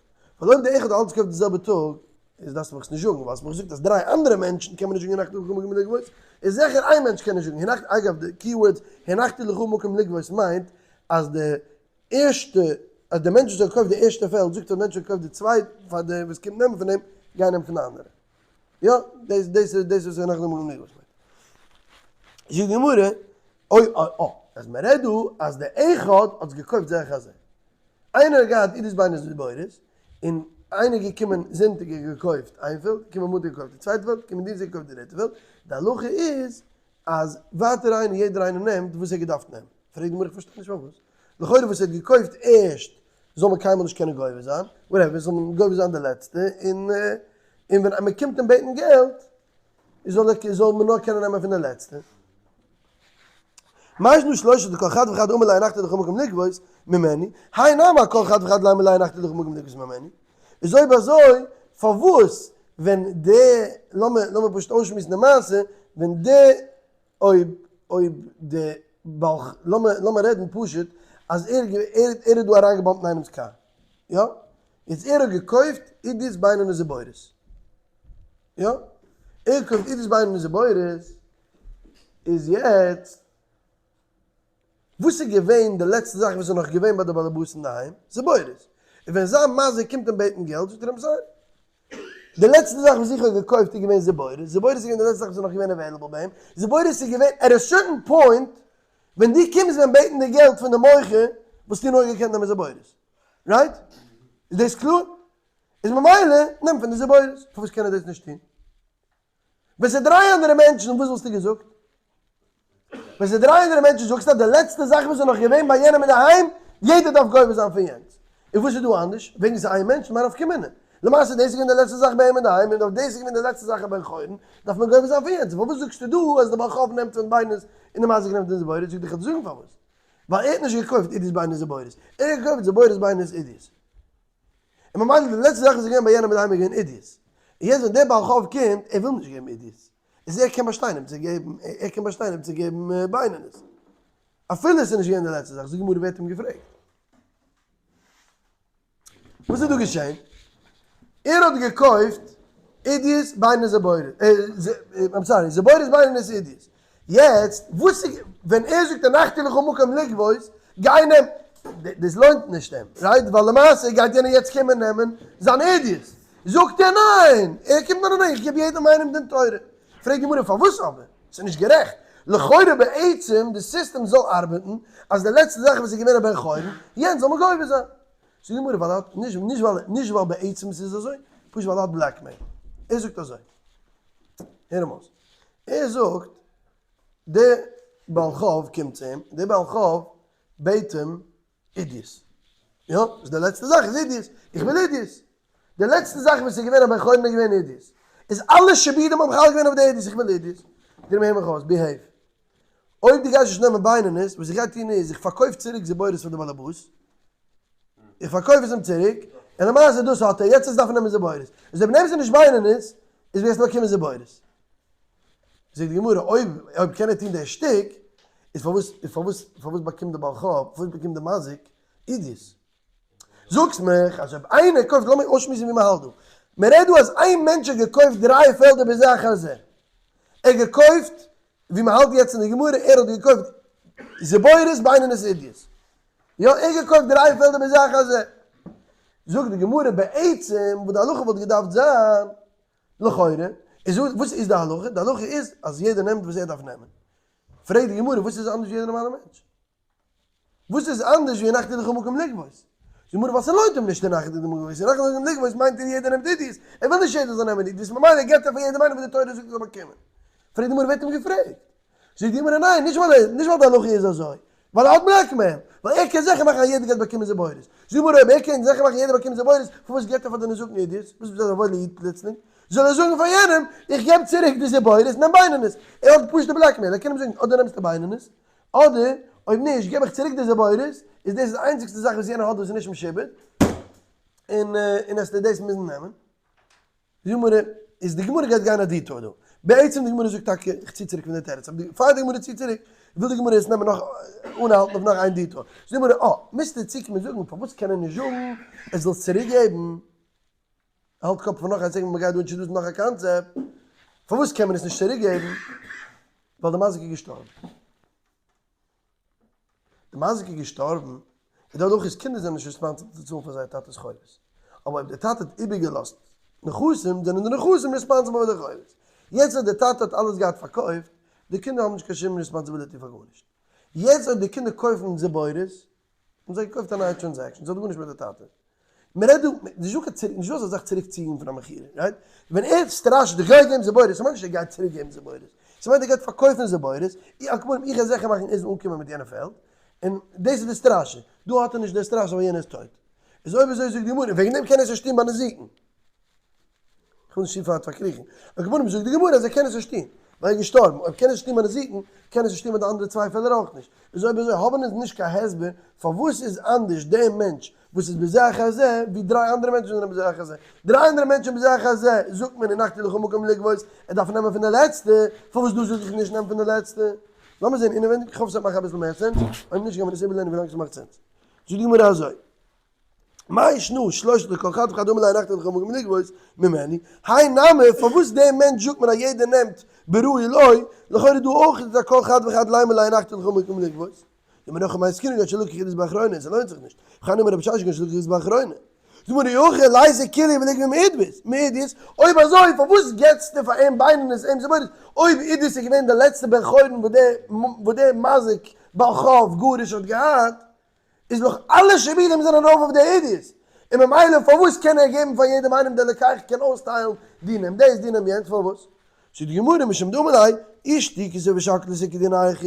ווייל אויב דער אחד האט אלעס געקויפט די זעלבע טאג איז דארפסטו מיך עס נישט זאגן, ווייל האסט מיך געזאגט אז דריי אנדערע מענטשן קען מען נישט זאגן הנחתי לך מקום לגבות, איז זיכער איין מענטש קען נישט זאגן הנחתי, אגב די keywords הנחתי לך מקום לגבות מיינט אז די ערשטע, אז די מענטש וואס האט געקויפט די ערשטע פעלד זאגט פאר די מענטש וואס האט געקויפט די צווייטע, פאר די וואס קומט נעמען פון אים, גיי נעם פון די אנדערע. יא, דאס דאס איז דאס וואס הנחתי לך מקום לגבות מיינט. זאגט די גמרא, אוי אוי אוי, אז מען רעדט דא אז די אחד האט עס געקויפט זה אחר זה. איינער האט געהאט עידית בינונית וזיבורית, און איינער איז געקומען זונטאג און געקויפט איין פעלד, געקומען מאנטאג געקויפט די צווייטע פעלד, געקומען דינסטאג געקויפט די דריטע פעלד, די הלכה איז אז ווייטער איינער יעדער איינער נעמט וואס ער האט געדארפט נעמען, פרעגט די גמרא איך פארשטיי נישט פארוואס, לכאורה וואס ער האט געקויפט ערשט זאל מען קיינמאל נישט קענען גובה זיין, whatever, זאל מען גובה זיין די לעצטע, און און ווען מען קומט אים בעטן געלט זאל ער זאל מען נאר קענען נעמען פון די לעצטע. מאי שנא שלושה דכל חד וחד אמר ליה הנחתי לך מקום לגבות ממני, האי נמי כל חד וחד לימא ליה הנחתי לך מקום לגבות ממני. איז אויב אזוי פארוואס ווען די, לאמיר לאמיר פשוט אויסשמועסן די מעשה, ווען די אויב אויב די בעל לאמיר לאמיר רעדן פשוט אז ער ער ער האט דא אריינגעבאמפט אין איינעמס קאר, יא? איז ער האט געקויפט עידית בינונית זיבורית. יא, ער קויפט עידית בינונית זיבורית, איז יעצט וואס איז געווען די לעצטע זאך וואס איז נאך געווען ביי די באלעבאס אינדערהיים? זיבורית. און ווען זיין מזיק קומט אים בעטן געלט זאגט ער אים sorry. די לעצטע זאך וואס איך האב געקויפט איז געווען זיבורית, זיבורית איז געווען די לעצטע זאך וואס איז נאך געווען available ביי אים, זיבורית איז געווען at a certain point ווען דו קומסט ווען בעטן די געלט פון די מוכר וואלסטו נאר געקענט נעמען זיבורית. Right? איז דאס קלאר? איז ממילא נעם פון די זיבורית, פארוואס קען ער דאס נישט טון? ווען ס'איז דריי אנדערע מענטשן וואס וואלסטו געזאגט? ווען ס'איז דריי אנדערע מענטשן זאגסטו אז די לעצטע זאך וואס איז נאך געווען ביי יענעם אינדערהיים, יעדער דארף גובה זיין פון יענץ. און וואס איז דא אנדערש? וועגן ס'איז איין מענטש, מאי נפקא מינה? למעשה דאס איז געווען די לעצטע זאך ביי אים אינדערהיים און אויב דאס איז געווען די לעצטע זאך ביי בן חורין, דארף מען גובה זיין פון יענץ. פארוואס זאגסטו דא אז די בעל חוב נעמט פון בינונית און די מזיק נעמט פון זיבורית? זאג דיך איך זאגן פארוואס. ווייל ער האט נישט געקויפט עידית בינונית זיבורית, ער האט געקויפט זיבורית בינונית עידית. און ממילא די לעצטע זאך וואס איז געווען ביי יענעם אינדערהיים איז געווען עידית. און יעצט ווען דער בעל חוב קומט, ער וויל נישט געבן עידית. איז ער קען באשטיין אים צו געבן, ער קען באשטיין אים צו געבן בינונית. אפילו עס איז נישט געווען די לעצטע זאך, זאגט די גמרא ווער האט אים געפרעגט? וואס איז דא געשען? ער האט געקויפט עידית בינונית זיבורית, I'm sorry, זיבורית בינונית עידית. יעצט וואס איז ווען ער זאגט הנחתי לך מקום לגבות, גיי נעם, דאס לוינט נישט אים, right? ווייל למעשה גייט יענער יעצט קומען נעמען זיין עידית. זאגט ער ניין, ער קומט נאר ניין, איך געב יעדעם איינעם דין תורה. פרעגט די גמרא פארוואס אבער? ס'איז נישט גערעכט. לכאורה בעצם די סיסטעם זאל ארבעטן אז די לעצטע זאך וואס איז געווען א בן חורין, יענץ זאל מען גובה זיין. זאגט די גמרא ווייל ער האט, נישט נישט ווייל נישט ווייל בעצם ס'איז אזוי, פשוט ווייל ער האט blackmail. ער זאגט אזוי, הער אים אויס, ער זאגט, דער בעל חוב קומט צו אים, דער בעל חוב בעט אים עידית. יא, איז די לעצטע זאך איז עידית, איך וויל עידית. די לעצטע זאך וואס איז געווען א בן חורין איז געווען עידית. איז אלע שעבודים האבן חל געווען אויף די עידית, איך וויל עידית. דער הער מיך אויס, behave. אויב דו גייסט נישט נעמען בינונית, וואס איך גיי טון איז, איך פארקויף צוריק זיבורית פאר די באלעבאס, איך פארקויף עס אים צוריק, און למעשה דאס האט ער, יעצט דארף ער נעמען זיבורית. איז אויב נעמסטו נישט בינונית, איז וועסטו באקומען זיבורית. זאגט די גמרא, אויב אויב קען ער טון די שטיק, איז פארוואס איז פארוואס פארוואס באקומט די בעל חוב, פארוואס באקומט די מזיק עידית? זאגסט מיך אז אויב איינער קויפט, לאמיר אויסשמועסן ווי מען האלט דא, מען רעדט דא אז איין מענטש האט געקויפט דריי פעלדער בזה אחר זה, ער האט געקויפט, ווי מען האלט יעצט אין די גמרא, ער האט געקויפט זיבורית בינונית עידית, יא ער האט געקויפט דריי פעלדער בזה אחר זה, זאגט די גמרא בעצם וואס די הלכה וואלט געדארפט זיין, לכאורה, איז וואס איז די הלכה? די הלכה איז אז יעדער נעמט וואס ער דארף נעמען. פרעגט די גמרא, וואס איז אנדערש ווי יעדער נארמאלער מענטש? וואס איז אנדערש ווי הנחתי לך מקום לגבות? זאגט די גמרא, ווייל ס'לוינט אים נישט הנחתי לך מקום לגבות. הנחתי לך מקום לגבות מיינט ער יעדער נעמט עידית. ער וויל נישט יעדער זאל נעמען עידית, ממילא געבט ער פאר יעדעם איינעם וואס די תורה זאגט ער זאל באקומען. פרעגט די גמרא, ווער האט אים געפרעגט? זאגט די גמרא, ניין, נישט ווייל נישט ווייל די הלכה איז אזוי, ווייל ער האט blackmail, ווייל ער קען זיכער מאכן אז יעדער גייט באקומען זיבורית. זאגט די גמרא, אויב ער קען זיכער מאכן יעדער באקומט זיבורית, פארוואס געבט ער פאר די ניזוקן עידית? וואס ביסטו אזא וואוילע איד פלוצלינג? זאל ער זאגן פאר יענעם, איך געב צוריק די זיבורית, נעם בינונית. ער האט פשוטע blackmail, ער קען אים זאגן, אדער נעמסטו בינונית, אדער אויב נישט געב איך צוריק די זיבורית, איז דאס די איינציגסטע זאך וואס יענער האט וואס איז נישט משועבד, און און עסטו דאס מוזן נעמען. די גמרא איז די גמרא גייט גיין א detour דא. בעצם די גמרא זאגט טאקע, איך צי צוריק פון די תירוץ, אבער פאר די גמרא ציט צוריק, וויל די גמרא עס נעמען נאך אנהאלטן אויף נאך איין detour. זאגט די גמרא, אה, מוזטו צוקומען זאגן פארוואס קען ער נישט זאגן ער זאל עס צוריק געבן? האלט קאפ פאר נאך איין second, מ'גייט דא introduce ן נאך א קאנצעפט, פארוואס קען מען עס נישט צוריק געבן? ווייל די מזיק איז געשטארבן. די מזיק איז געשטארבן, און דאדורך איז קינדער זענען נישט responsible צו צאלן פאר זייער טאטע'ס חובות. אבער אויב די טאטע האט איבערגעלאזט נכסים, זענען די נכסים responsible פאר די חובות. יעצט אז די טאטע האט אלעס געהאט פארקויפט, די קינדער האבן נישט קיין שום responsibility פאר גארנישט. יעצט אויב די קינדער קויפן זיבורית, האבן זיי געקויפט א נייע transaction, ס'האט גארנישט מיט די טאטע. מען רעדט דא, נישט דא קיין צוריק, נישט דא אזא זאך צוריק ציען פון א מכירה, right? ווען ער סטראשעט איך גיי געבן זיבורית, ס'מיינט נישט ער גייט צוריק געבן זיבורית, ס'מיינט ער גייט פארקויפן זיבורית, על כל פנים איך גיי זיכער מאכן ער זאל אנקומען מיט יענע פעלד, און דאס איז די סטראשע, דא האט ער נישט די סטראשע ווייל יענער איז טויט. איז אויב אזוי זאגט די גמרא, וועגן דעם קען ער עס נישט טון ביי נזיקין. כ'וויל נישט צו ווייט פארקריכן. על כל פנים זאגט די גמרא אז ער קען עס נישט טון, ווייל ער איז געשטארבן. אויב קען ער עס נישט טון ביי נזיקין, קען ער עס נישט טון ביי די אנדערע צוויי פעלער אויך נישט. איז אויב אזוי האבן אונז נישט קיין הסבר פארוואס איז אנדערש דער מענטש וואס איז בזה אחר זה ווי דריי אנדערע מענטשן זענען בזה אחר זה. דריי אנדערע מענטשן בזה אחר זה זאגט מען הנחתי לך מקום לגבות, ער דארף נעמען פון די לעצטע, פארוואס דא זאג איך נישט נעם פון די לעצטע? לאמיר זען אינעווענדיג, כ'האף ס'וועט מאכן אביסל מער sense, אויב נישט גיימיר עס איבערלערנען ווילאנג ס'מאכט sense. זאגט די גמרא אזוי. מאי שנא שלשה דכל חד וחד אמר ליה הנחתי לך מקום לגבות ממני, האי נמי פארוואס דער מענטש זאגט מען אז יעדער נעמט בראוי לו, לכאורה דא אויך איז א כל חד וחד לימא ליה הנחתי לך מקום לגבות. דאמר הכא במאי עסקינן כגון שלקח עידית באחרונה, ס'לוינט זיך נישט, וכן אמר רבי ששת כגון שלקח עידית באחרונה. זאגט מר אי הכי ליתי כולהו וליגבי מעידית, אויב אזוי פארוואס געבסטו פאר אים בינונית אים זיבורית, אויב עידית איז געווען די לעצטע בן חורין וואס דער מזיק בעל חוב גרוש האט געהאט, איז נאך אלע שעבודים זענען ארויף אויף די עידית, און ממילא פארוואס קען ער געבן פאר יעדעם איינעם דער לוקח קען אויסטיילן דו נעם דאס דו נעם יענץ פארוואס? זאגט די גמרא משום דאמר ליה אישתיקתו ושקלתו כדינייכו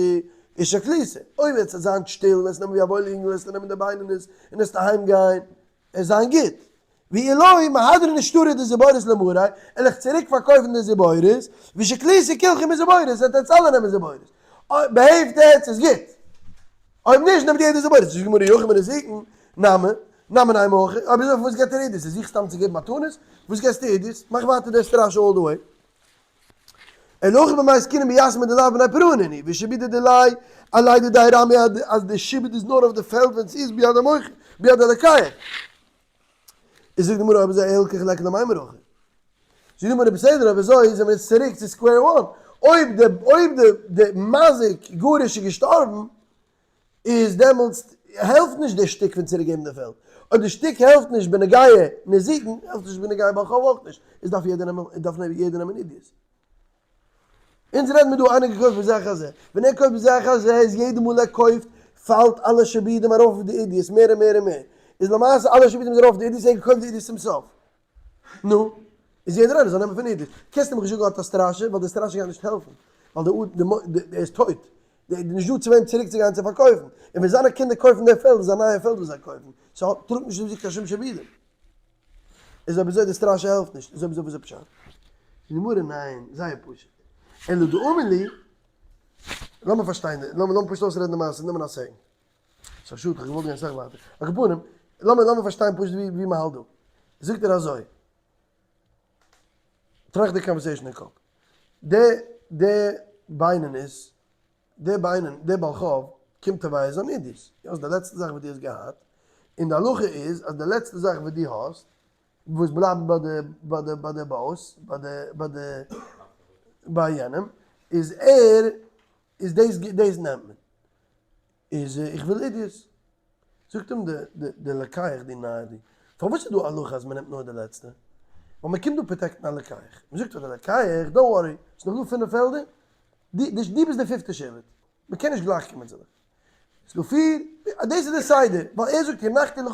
אישתקליתו, אויב וועסטו זיין שטיל וועסטו נעמען ווי א וואוילע אינגל וועסטו נעמען די בינונית און וועסט אהיים גיין עס זיין גוט, ואי לא מהדרין שטרי דזיבורית למריה, וועל איך צוריק פארקויפן די זיבורית, ושקליתו כולכו מזיבורית, וועט עטץ אלע נעמען זיבורית. באהעפט עטץ איז גוט. אויב נישט נעמט יעדער זיבורית. זאגט די גמרא אי הכי בנזיקין, נמי, נמי נימא הכי, אויב אזוי פארוואס געבט ער עידית? ער זוכט סתם צו געבן מתנות? וואס געבסטו עידית? מאך ווייטער די סטראשע all the way. אלא הכא במאי עסקינן ביתמי דלאו בני פרעה נינהו, ושעבודא דיליה עליה דידיה רמי אז די שעבוד איז נאר אויף די פעלד ווען ס'איז ביד המוכר, ביד הלוקח. איז זאגט די גמרא אויב אזוי הילכך ליכא למימר הכי. זאגט די גמרא בסדר אויב אזוי זעמיר יעצט צוריק צו square one, אויב די אויב די די מזיק גרוש איז געשטארבן איז דעמאלטס העלפט נישט די שטיק פון צוריק געבן די פעלד, אויב די שטיק העלפט נישט בנוגע נזיקין העלפט נישט בנוגע בעל חוב אויך נישט, איז דארף יעדער נעמען דארף יעדער נעמען עידית. אונז רעדן מיר דא איינער געקויפט בזה אחר זה, ווען ער קויפט בזה אחר זה איז יעדע מאל ער קויפט פאלט אלע שעבודים ארויף אויף די עידית מער און מער און מער, איז למעשה אלע שעבודים זענען ארויף אויף די עידית ער האט געקויפט די עידית צום סוף, נו, איז יעדער איינער זאל נעמען פון עידית, קענסט אים נישט זאגן האט א סטראשע ווייל די סטראשע גייט נישט העלפן, ווייל די די ער איז טויט, נישט דא צו וועם צוריק צו גיין צו פארקויפן, און ווען זיינע קינדער קויפן די פעלד איז א נייע פעלד וואס זיי קויפן, ס'האט טראגט נישט אויף זיך קיין שום שעבודים. איז אויב אזוי די סטראשע העלפט נישט, איז אויב אזוי וואס איז פשט? די גמרא ניין, זייער פשוט. אלא דאמר ליה, לאמיר פארשטיין, לאמיר פשוט אויסרעדן די מעשה, נעמען א second. ס'איז א שאד, כ'האב געוואלט גיין אסאך ווייטער. על כל פנים, לאמיר לאמיר פארשטיין פשוט ווי ווי מ'האלט דא. זאגט ער אזוי, טראכט די conversation אין קאפ. די די בינונית דער בינוני, דער בעל חוב, קומט תובע זיין עידית. יא, ס'איז די לעצטע זאך וואס דו האסט געהאט, און די הלכה איז אז די לעצטע זאך וואס דו האסט, וואס בלייבט ביי די, ביי די, ביי די boss, ביי די, ביי די, ביי יענעם, איז ער, איז דאס, דאס נעמט מען. איז איך וויל עידית. זאגט אים די לוקח די נאר די, פארוואס איז דא א הלכה אז מען נעמט נאר די לעצטע? ווייל מען קומט דא protect ן א לוקח. מען זאגט פאר די לוקח, don't worry, ס'איז נאך דא פינף פעלדער, דו ביסט די פיפטע שבט, מען קען נישט גלייך קומען צו דיך. ס'איז דא פיר, דאס איז די סדר, ווייל ער זאגט הנחתי לך.